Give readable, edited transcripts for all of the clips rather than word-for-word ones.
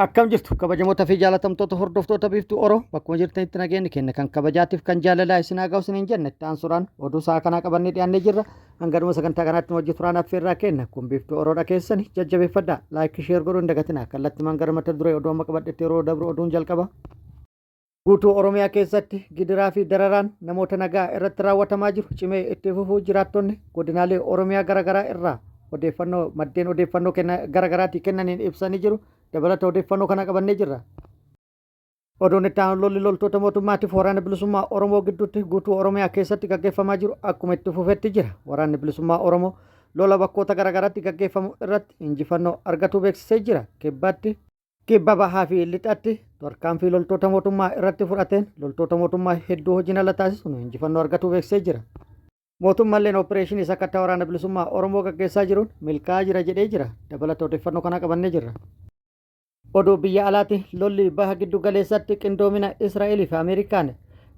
Akkam jirtu kabajamoota fi jaalatamtoota hordoftoota Biiftuu Oro, bakkuma jirtanitti nageenyi keenya kan kabajaatiif kan jaalalaa isin haa ga'u isiniin jenna. Itti aansuudhaan oduu sa'a kanaa qabannee dhiyaannee jirra. Hanga dhuma sagantaa kanaatti nu wajji turaan affeerraa kenna. Kun Biiftuu Oroodha, keessani jajjabeeffadhaa. Like, share godhuu hin dagatinaa. Kallattimaan gara mata duree oduu amma qabadhetti yeroo dabru oduun jalqaba. Guutuu Oromiyaa keessatti gidiraa fi dararaan namoota nagaa irratti raawwatamaa jiru cimee itti fufuu jiraattonni godinaalee Oromiyaa garaagaraa irraa odeeffannoo maddeen odeeffannoo garaagaraatii kennaniin ibsanii jiru. Dabalata odeeffannoo kana qabannee jirra. Oduun itti aanu, lolli loltoota mootummaatiif Waraana Bilisummaa Oromoo gidduutti guutuu Oromiyaa keessatti gaggeeffamaa jiru akkuma itti fufetti jira. Waraanni Bilisummaa Oromoo lola bakkoota garaagaraatti gaggeeffamu irratti injifannoo argatuu beeksisee jira. Kibbaatti, kibba bahaa fi lixatti tarkaanfii loltoota mootummaa irratti fudhateen loltoota mootummaa hedduu hojiin ala taasisuun injifannoo argatuu beeksisee jira. Mootummaalleen opereeshinii sakattaa Waraana Bilisummaa Oromoo gaggeessaa jiruun milkaa'aa jira jedhee jira. Dabalata odeeffannoo kanaa qabannee jirra. Oduu biyya alaati, lolli baha giddu galeessatti qindoomina Israa'elii fi Ameerikaan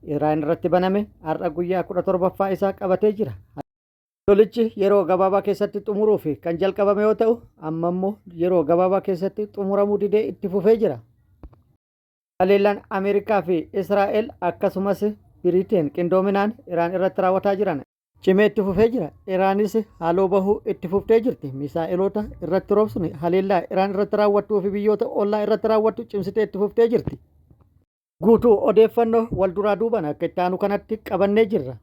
Iraan irratti baname har'a guyyaa 17ffaa isaa qabatee jira. Lolichi yeroo gabaabaa keessatti xumuruu fi kan jalqabame yoo ta'u, amma immoo yeroo gabaabaa keessatti xumuramuu didee itti fufee jira. Haleellaan Ameerikaa fi Israa'el akkasumas Biriteen qindoominaan Iraan irratti raawwataa jiran cimee itti fufee jira. Iraanis haaloo bahuu itti fuftee jirti. Misaa'eloota irratti roobsuun haleellaa Iraan irratti raawwattuu fi biyyoota ollaa irratti raawwattu cimsitee itti fuftee jirti. Guutuu odeeffannoo wal duraa duubaan akka itti aanu kanatti qabannee jirra.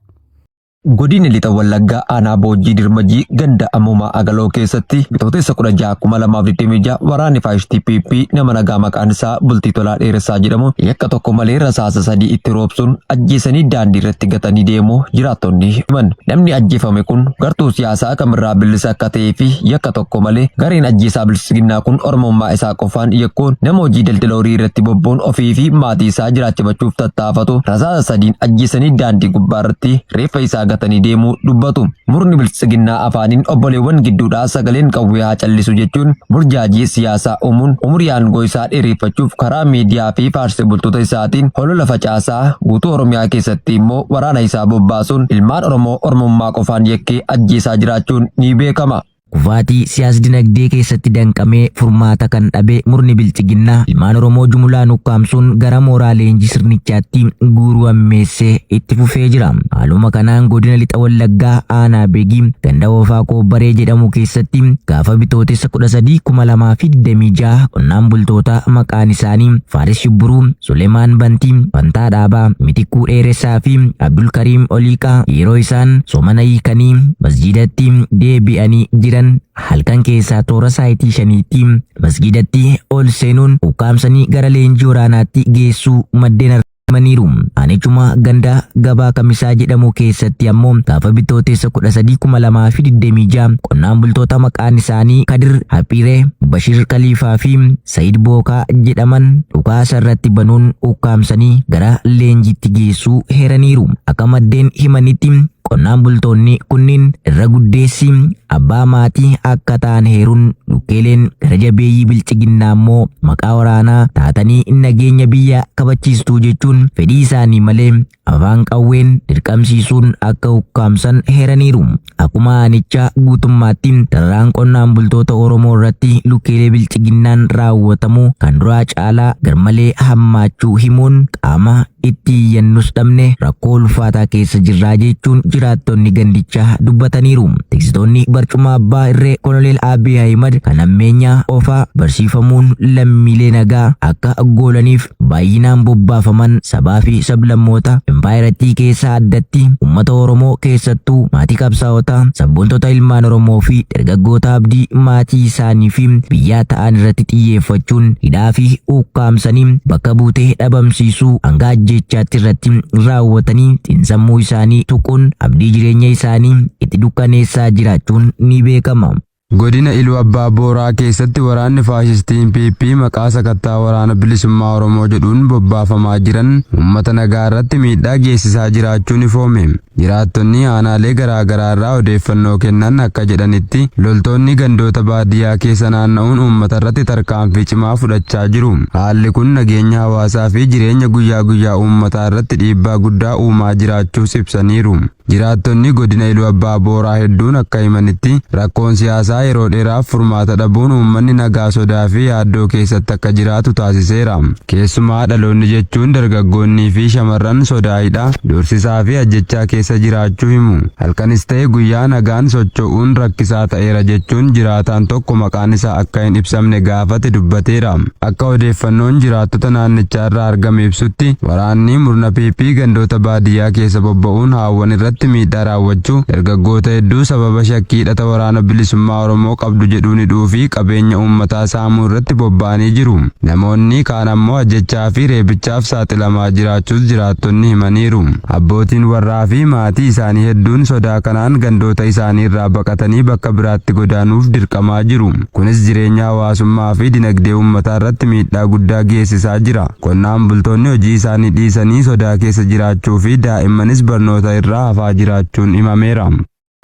Godina Lixa Wallaggaa, aanaa Boojjii Dirmajii, ganda Ammumaa Agaloo keessatti Bitootessa 16,2026 waraanni faashistii PP nama nagaa maqaan isaa Bultii Tolaa Dheeressaa jedhamu yakka tokko malee rasaasa sadii itti roobsuun ajjeesanii daandii irratti gatanii deemuu jiraattonni himan. Namni ajjeefame kun gartuu siyaasaa kamirraa bilisa akka ta'ee fi yakka tokko malee gareen ajjeesaa bilisiginnaa kun Oromummaa isaa qofaan yakkuun nama hojii daldala horii irratti bobbuun ofii fi maatii isaa jiraachifachuuf tattaafatu rasaasa sadiin ajjeesanii daandii gubbaa irratti reeffa isaa gatanii deemuu dubbatu. Murni biltsiginnaa afaaniin obboleewwan gidduudhaa sagaleen qawwee haa callisu jechuun burjaajii siyaasaa uumuun umurii aangoo isaa dheereffachuuf karaa miidiyaa fi faarsee bultoota isaatiin holola facaasaa, guutuu Oromiyaa keessatti immoo waraana isaa bobbaasuun ilmaan Oromoo Oromummaa qofaan yakkee ajjeesaa jiraachuun ni beekama. Kufaatii siyaas-dinagdee keessatti danqamee furmaata kan dhabe murni bilxiginnaa ilmaan Oromoo jumulaan ukkaamsuun gara mooraa leenjii sirnichaatti guuruu hammeessee itti fufee jira. Haaluma kanaan godina Lixa Wallaggaa, aanaa Begii, ganda Oofaa Koobbaree jedhamu keessatti gaafa Bitootessa 13,2026 qonnaan bultoota maqaan isaanii Faaris Shibburuu, Sulemaan Bantii, Fantaa Dhaabaa, Mitikkuu Dheeressaa fi Abdul Kariim Oliiqaa yeroo isaan soomana hiikanii masjiidatti deebi'anii jiran halkan keessaa toora saayitii 5tti masjiidatti ol seenuun ukkaamsanii gara leenjii waraanaatti geessuu maddeen himaniiru. Aanichuma ganda Gabaa Kamisaa jedhamu keessatti ammoo gaafa Bitootessa 13,2026 qonnaan bultoota maqaan isaanii Kadir Haphiiree, Bashir Kaliifaa fi Sayid Bookaa jedhaman dhukaasa irratti banuun ukkaamsanii gara leenjiitti geessuu heeraniiru. Akka maddeen himanitti, qonnaan bultoonni kunniin irra guddeessi abbaa maatii akka ta'an heeruun, lukkeeleen gara jabeeyyii bilxiginnaa immoo maqaa waraanaa taatanii nageenya biyya kabachiistuu jechuun fedhii isaanii malee afaan qawween dirqamsiisuun akka ukkaamsan heeraniiru. Akkuma aanichaa guutummaatti dararaan qonnaan bultoota Oromoo irratti lukkeelee bilxiginnaan raawwatamu kan duraa caalaa garmalee hammaachuu himuun, qaama itti iyyannus dhabne rakkoo ulfaataa keessa jirraa jechuun jiraattonni gandichaa dubbataniiru. Tiksitoonni barcuma abbaa irree Koloneel Abiy Ahimad kan hammeenyaa qofaa barsiifamuun lammiilee nagaa akka goolaniif baay'inaan bobbaafaman sabaa fi sablammoota impaayerattii keessaa addatti uummata Oromoo, keessattuu maatii qabsaa'otaa, sabboontota ilmaan Oromoo fi dargaggoota abdii maatii isaanii fi biyyaa ta'an irratti xiyyeeffachuun hidhaa fi ukkaamsanii bakka buutee dhabamsiisuu hanga ajjeechaatti irratti raawwatanii xiinsammuu isaanii tuquun abdii jireenya isaanii itti dukkaneessaa jiraachuun ni beekama. Godina Iluu Abbaa Booraa keessatti waraanni faashistiin PP maqaa sakattaa Waraana Bilisummaa Oromoo jedhuun bobbaafamaa jiran uummata nagaa irratti miidhaa geessisaa jiraachuun ifoome. Jiraattonni aanaalee garaa garaa irraa odeeffannoo kennan akka jedhanitti, loltoonni gandoota baadiyyaa keessa naanna'uun uummata irratti tarkaanfii cimaa fudhachaa jiru. Haalli kun nageenya hawaasaa fi jireenya guyyaa guyyaa uummataa irratti dhiibbaa guddaa uumaa jiraachuus ibsaniiru. Jiraattonni godina Iluu Abbaa Booraa hedduun akka himanitti, rakkoon siyaasaa yeroo dheeraaf furmaata dhabuun uummanni nagaa sodaa fi yaaddoo keessatti akka jiraatu taasiseera. Keessumaa dhaloonni jechuun dargaggoonnii fi shamarran sodaa hidhaa, doorsisaa fi ajjechaa keessa jiraachuu himu. Halkanis ta'e guyyaa nagaan socho'uun rakkisaa ta'eera jechuun jiraataan tokko maqaan isaa akka hin ibsamne gaafate dubbateera. Akka odeeffannoon jiraattota naannichaa irraa argame ibsutti, waraanni murna PP gandoota baadiyyaa keessa bobba'uun haawwan irratti miidhaa raawwachuu, dargaggoota hedduu sababa shakkii hidhata Waraana Bilisummaa Oromoo qabdu jedhuun hidhuu fi qabeenya uummataa saamuu irratti bobba'anii jiru. Namoonni kaan ammoo ajjechaa fi reebichaaf saaxilamaa jiraachuus jiraattonni himaniiru. Abbootiin warraa fi maatii isaanii hedduun sodaa kanaan gandoota isaanii irraa baqatanii bakka biraatti godaanuuf dirqamaa jiru. Kunis jireenya hawaasummaa fi dinagdee uummataa irratti miidhaa guddaa geessisaa jira. Qonnaan bultoonni hojii isaanii dhiisanii sodaa keessa jiraachuu fi daa'immanis barnoota irraa hafaa jiraachuun himameera.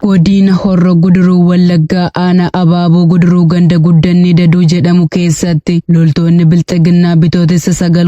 Godiina Horro Guduruu Wallaggaa Aanaa Abaaboo Guduruu ganda Guddannee Daduu jedhamu keessatti loltoonni Bilxiginnaa Bitootessa 9,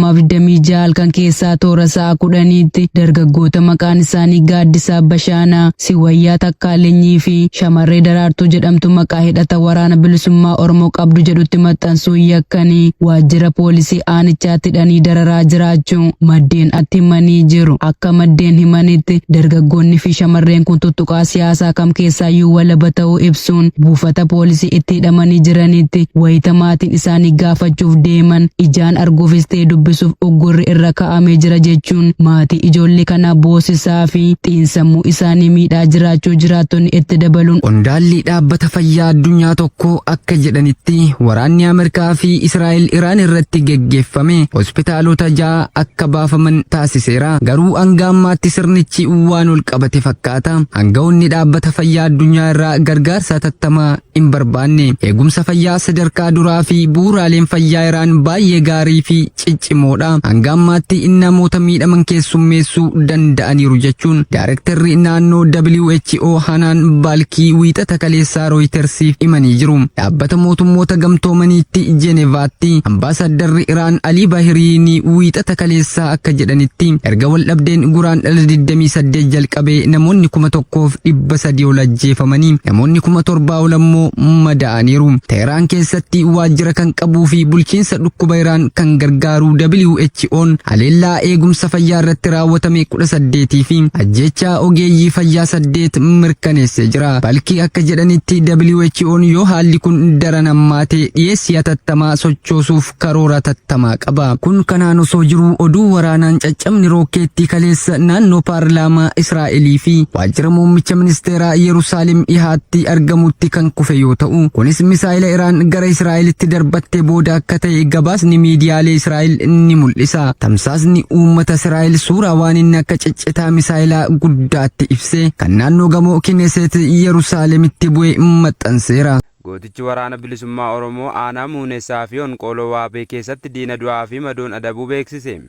2026 halkan keessaa toora sa'a 10tti dargaggoota maqaan isaanii Gaaddisaa Bashaanaa, Siwayyaa Takkaalenyi fi shamarree Daraartuu jedhamtu maqaa hidhata Waraana Bilisummaa Oromoo qabdu jedhutti maxxansuun yakkanii waajjira poolisii aanichaatti hidhanii dararaa jiraachuu maddeen atti himanii jiru. Akka maddeen himanitti dargaggoonni fi shamarreen kun tuttuqaa siyaasaa kam keessaayyuu walaba ta'uu ibsuun buufata poolisii itti hidhamanii jiranitti wayita maatiin isaanii gaafachuuf deeman ijaan arguufis ta'e dubbisuuf uggurri irra kaa'amee jira jechuun maatii ijoollee kanaa boosisaa fi xiinsammuu isaanii miidhaa jiraachuu jiraattonni itti dabaluun Qondaalli Dhaabbata Fayyaa Addunyaa tokko akka jedhanitti waraanni Ameerikaa fi Israa'el Iraan irratti geggeeffame hospitaalota ja'a akka baafaman taasiseera. Garuu hanga ammaatti sirnichi waan ol qabate fakkaata. Aanga'oonni Dhaabbata Fayyaa Addunyaa irraa gargaarsa hatattamaa hin barbaanne. Eegumsa fayyaa sadarkaa duraa fi bu'uuraaleen fayyaa Iraan baay'ee gaarii fi ciccimoodha. Hanga ammaatti namoota miidhaman keessummeessuu danda'aniiru jechuun Daarektarri naannoo WHO Hanaan Baalkii Wiixata kaleessaa Rooyitersiif himanii jiru. Dhaabbata mootummoota gamtoomaniitti Jenevaatti ambaasaaddarri Iraan Alii Baahiriini Wiixata kaleessaa akka jedhanitti erga waldhabdeen Guraandhala 28 jalqabee namoonni 1,300 ol ajjeefamanii namoonni 7,000 ol ammoo madaa'aniiru. Teheraan keessatti waajjira kan qabuu fi bulchiinsa dhukkuba Iraan kan gargaaru WHO'n haleellaa eegumsa fayyaa irratti raawwatame 18 fi ajjeechaa ogeeyyii fayyaa 8 mirkaneessee jira. Balki akka jedhanitti WHO'n yoo haalli kun daran hammaate dhiyeessii hatattamaa sochoosuuf karoora hatattamaa qaba. Kun kanaan osoo jiruu oduu waraanaan caccabni rookkeettii kaleessa naannoo paarlaamaa Israa'elii fi waajjira muummicha ministeeraa Yerusaalem dhihaatti argamutti kan kufe yoo ta'u, kunis misaa'ila Iraan gara Israa'elitti darbatte booda akka ta'e gabaasni miidiyaalee Israa'el ni mul'isa. Tamsaasni uummata Israa'el suuraa waan inni akka ciccitaa misaa'ilaa guddaatti ibse kan naannoo gamoo Kineseet Yerusaalemitti bu'e maxxanseera. Gootichi Waraana Bilisummaa Oromoo aanaa Muunessaa fi Honqooloo Waabee keessatti diina du'aa fi madoon adabuu beeksise.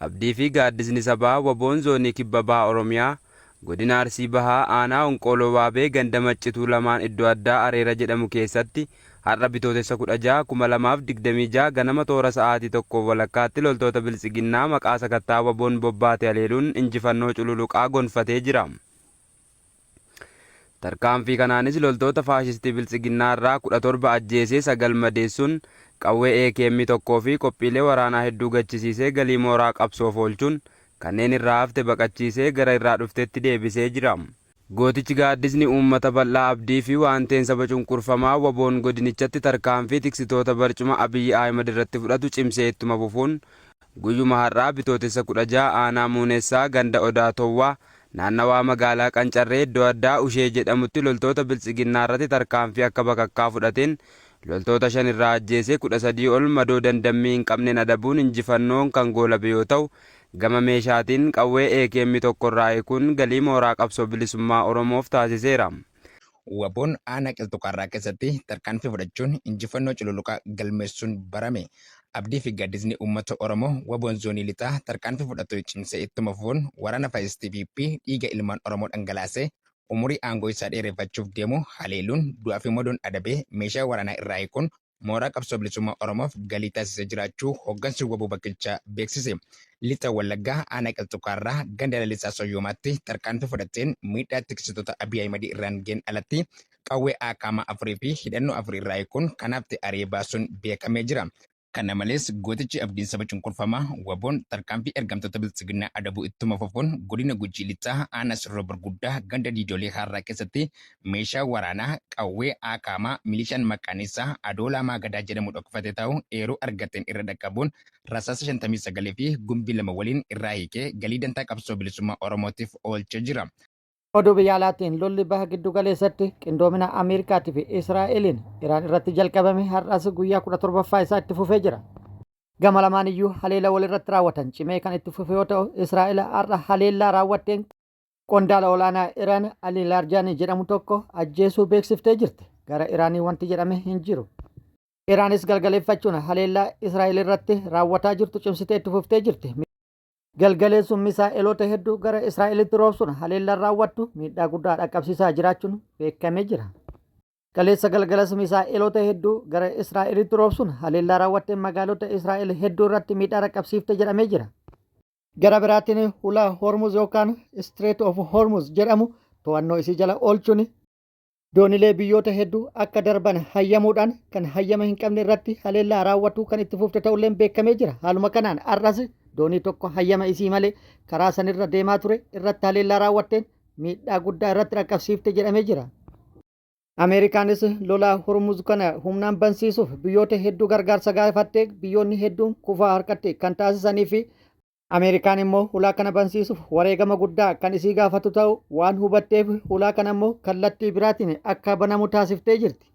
Abdii fi gaaddisni sabaa WBOn Zoonii Kibba Baha Oromiyaa, Godina Arsii Bahaa aanaa Honqooloo Waabee ganda Maccituu lamaan iddoo addaa Areera jedhamu keessatti har'a Bitootessa 16, 2026 ganama toora sa'aatii 1:30tti loltoota Biltsiginnaa maqaa sakattaa WBOn bobbaate haleeluun injifannoo cululuqaa gonfatee jira. Tarkaanfii kanaanis loltoota faashistii Biltsiginnaa irraa 17 ajjeesee 9 madeessuun qawwee AKM 1 fi qophiilee waraanaa hedduu gachisiisee galii mooraa qabsoof oolchuun kanneen irraa hafte baqachiisee gara irraa dhuftetti deebisee jira. Gootichi gaaddisni uummata bal'aa abdii fi waanteen saba cunqurfamaa WBOn godinichatti tarkaanfii tiksitoota barcuma Abiy Ahimed irratti fudhatu cimsee ittuma fufuun guyyuma har'aa Bitootessa 16 aanaa Muunessaa ganda Odaa Towwaa Naannawaa magaalaa Qancarree iddoo addaa Ushee jedhamutti loltoota Biltsiginnaa irratti tarkaanfii akka bakakkaa fudhateen loltoota 5 irraa ajjeesee 13 ol madoo dandammii hin qabneen adabuun injifannoon kan goolabe yoo ta'u, gama meeshaatiin qawwee AKM 1 irraa hiikuun galii mooraa qabsoo bilisummaa Oromoof taasiseera. WBOn Aanaa Qilxuqaarraa keessatti tarkaanfii fudhachuun injifannoo cululuqaa galmeessuun barame. Abdii fi gaaddisni uummata Oromoo WBOn Zoonii Lixaa tarkaanfii fudhatu cimsee ittuma fufuun waraana faashistii PP dhiiga ilmaan Oromoo dhangalaasee umurii aangoo isaa dheereffachuuf deemu haleeluun du'aa fi madoon adabee meeshaa waraanaa irraa hiikuun mooraa qabsoo bilisummaa Oromoof galii taasisee jiraachuu hoggansi wbo bakkichaa beeksise. Lixa Wallaggaa aanaa Qilxukaarraa ganda Lalisaa Soyyoomaatti tarkaanfii fudhateen miidhaa tiksitoota Abiy Ahimadii irraan gaheen alatti qawwee AKM 4 fi hidhannoo 4 irraa hiikuun kan hafte ari'ee baasuun beekamee jira. Kana malees gootichi abdiin saba cunqurfamaa WBOn tarkaanfii ergamtoota Biltsiginnaa adabuu ittuma fufuun godina Gujii Lixaa aanaa Surroo Barguddaa ganda Diidolee Haarraa keessatti meeshaa waraanaa qawwee AKM milishaan maqaan isaa Adoolaa Maagadaa jedhamu dhokfatee taa'u eeruu argateen irra dhaqqabuun rasaasa 59 fi gumbii 2 waliin irraa hiikee galii dantaa qabsoo bilisummaa Oromootiif oolchee jira. Oduu biyya alaatiin lolli baha giddu galeessatti qindoomina Ameerikaatii fi Israa'eliin Iraan irratti jalqabame har'as guyyaa 17ffaa isaa itti fufee jira. Gama lamaan iyyuu haleela wal irratti raawwatan cimee kan itti fufe yoo ta'u, Israa'el har'a haleellaa raawwatteen qondaala olaanaa Iraan Ali Laarjaanii jedhamu tokko ajjeesuu beeksiftee jirti. Gara Iraanii wanti jedhame hin jiru. Iraanis galgaleeffachuun haleellaa Israa'el irratti raawwataa jirtu cimsitee itti fuftee jirti. Galgaleessuun misaa'eloota hedduu gara Israa'elitti roobsuun haleellaan raawwattu miidhaa guddaa dhaqqabsiisaa jiraachuun beekamee jira. Kaleessa galgalas misaa'eloota hedduu gara Israa'elitti roobsuun haleellaa raawwatteen magaalota Israa'el hedduu irratti miidhaa dhaqqabsiifte jedhamee jira. Gara biraatiin hulaa Hormuz yookaan Strait of Hormuz jedhamu to'annoo isii jala oolchuun Doonilee biyyoota hedduu akka darban hayyamuudhaan kan hayyama hin qabne irratti haleellaa raawwatuu kan itti fufte ta'ulleen beekamee jira. Haaluma kanaan har'as doonii tokko hayyama isii malee karaa sanirra deemaa ture irratti haleellaa raawwatteen miidhaa guddaa irratti dhaqqabsiifte jedhamee jira. Ameerikaanis lolaa Hormuz kana humnaan bansiisuuf biyyoota hedduu gargaarsa gaafattee biyyoonni hedduun kufaa harkatti kan taasisanii fi Ameerikaan immoo hulaa kana bansiisuuf wareegama guddaa kan isii gaafatu ta'uu waan hubatteef hulaa kana immoo kallattii biraatiin akka banamu taasiftee jirti.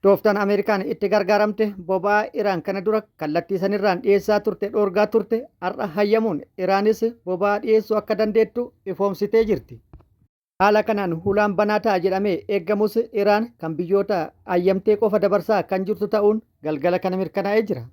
Tooftaan Ameerikaan itti gargaaramte boba'aa Iraan kana dura kallattii sanirraan dhiyeessaa turte dhoorgaa turte har'a hayyamuun Iraanis boba'aa dhiyeessuu akka dandeettu ifoomsitee jirti. Haala kanaan hulaan banaa ta'a jedhamee eeggamus Iraan kan biyyoota hayyamtee qofa dabarsaa kan jirtu ta'uun galgala kana mirkanaa'ee jira.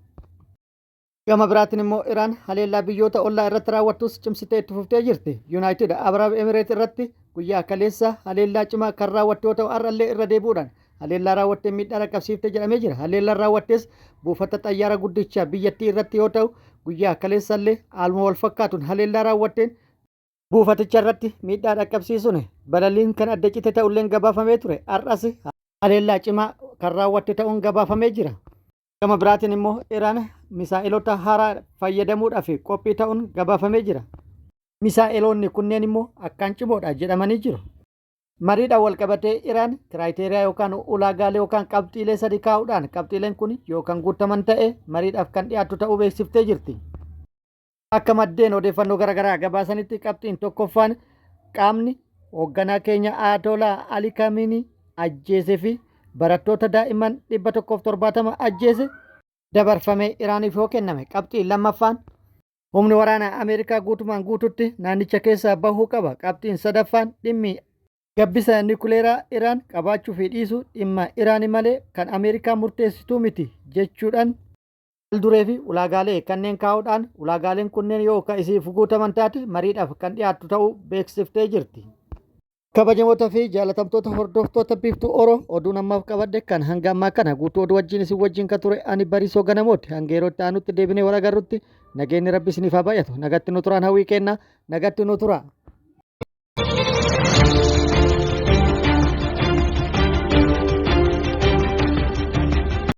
Gama biraatiin immoo Iraan haleellaa biyyoota ollaa irratti raawwattus cimsitee itti fuftee jirti. Yuunaayitid Arab Emireet irratti guyyaa kaleessa haleellaa cimaa kan raawwatte yoo ta'u har'allee irra deebi'uudhaan haleellaa raawwatteen miidhaa dhaqqabsiifte jedhamee jira. Haleellaan raawwattes buufata xayyaara guddicha biyyattii irratti yoo ta'u guyyaa kaleessallee haaluma wal fakkaatuun haleellaa raawwatteen buufaticha irratti miidhaa dhaqqabsiisuun balaliin kan adda cite ta'ulleen gabaafamee ture. Har'as haleellaa cimaa kan raawwatte ta'uun gabaafamee jira. Gama biraatiin immoo Iraan misaa'elota haaraa fayyadamuudhaaf qophii ta'uun gabaafamee jira. Misaa'eloonni kunneen immoo akkaan cimoodha jedhamanii jiru. Mariidhaan walqabatee Iraan kiraayiteeriyaa yookaan ulaagaalee yookaan qabxiilee sadi kaa'uudhaan qabxiileen kun yoo kan guuttaman ta'e mariidhaaf kan dhiyaattu ta'uu beeksiftee jirti. Akka maddeen odeeffannoo garaagaraa gabaasanitti qabxiin tokkoffaan qaamni hoogganaa keenya Ayatolaa Ali Kamiinii ajjeese fi barattoota daa'imman 170 ajjeese dabarfamee Iraaniif yoo kenname qabxiin lammaffaan humni waraanaa Ameerikaa guutumaan guututti naannicha keessaa bahuu qaba. Qabxiin sadaffaan dhimmi gabbisa nikuleeraa Iraan qabaachuu fi dhiisuu dhimma Iraani malee kan Ameerikaa murteessituu miti jechuudhaan Haal-duree fi ulaagaalee kanneen kaa'uudhaan ulaagaaleen kunneen yoo ka isiif guutaman taate mariidhaaf kan dhiyaattu ta'uu beeksiftee jirti. Kabajamoota fi jaalatamtoota hordoftoota Biiftuu Oro oduun ammaaf qabadhe kan hanga ammaa kana guutuu oduu wajjin isin wajjin ka ture ani Bariisoo Ganamooti. Hanga yeroo itti aanutti deebinee wal agarrutti nageenyi Rabbi isiniif haa baay'atu. Nagatti nu turaan hawwii keenna. Nagatti nu turaa.